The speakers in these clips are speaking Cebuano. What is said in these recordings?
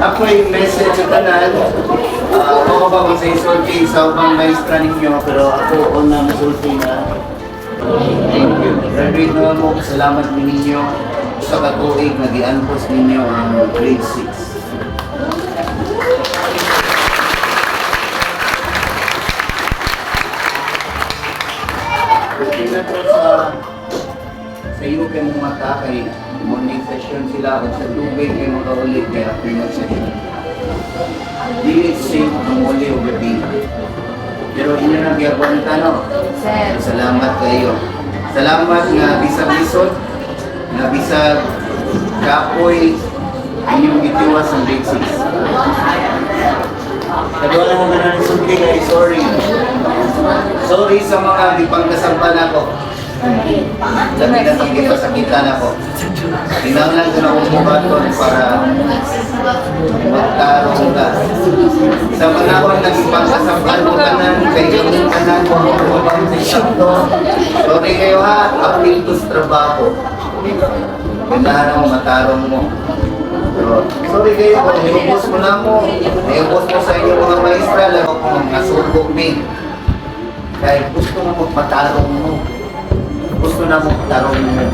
Ako yung message sa tanan. Ako ba kung sa isulti sa ubang maestra ninyo, pero ako una musulti na. Thank you. Graduate naman mo, salamat ninyo sa katuig nga gianpos ninyo ang grade 6. Okay na to sa iyo kay mong mata kay morning session sila o sa tubig kay mga ulit kay afternoon session. Dili safe ang uli o gabi. Pero inyo na gihapon no? Sir. Salamat kayo. Salamat nga bisag lisod, nga bisag kapoy, inyong gitiwas ang grade 6. Kadwa na mo na sulti kay sorry. Sorry sa mga gipangkasampan ako. Labi na itong gipasakitan ako. Kinahanglan ko na akong buhaton para magtarong ka. Sa panahon na gipangkasampan mo tanan, kay kamong tanan mo ang sa sakto. Sorry kayo ha, appeal to sa trabaho. Kailangan mo matarong mo. Pero, sorry kayo kung niubos mo na mo. Niubos mo sa inyong mga maestra, lalo kung nasubok mi. Kaya gusto mo magpatarong mo. Gusto na mo tarong mo.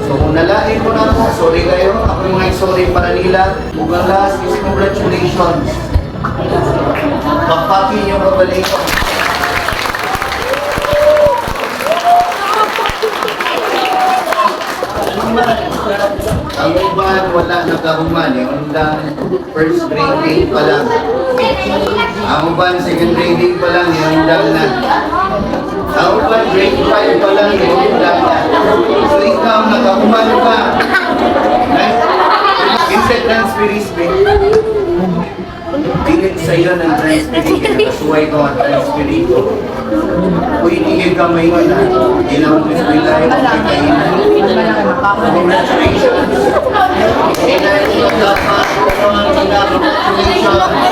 So kung nalain mo na ako, sorry kayo. Ako yung mga sorry para nila. Ug ang last is congratulations. Pakpakin niyo pabalik. Ang uban wala nakahuman eh. Undang first grading pa lang. Ang uban second grading pa lang, yung undang na. Ang uban grade 5 pa lang, yung undang na. So ikaw, nakahuman ka. Nice. Inside transferees, babe. Dili sa iyo ng transferee, kaya nakasuway ko ang transferee ko. Uy, hindi ka may na. Hindi na akong eskwelahe kung kikainin. Congratulations! Congratulations!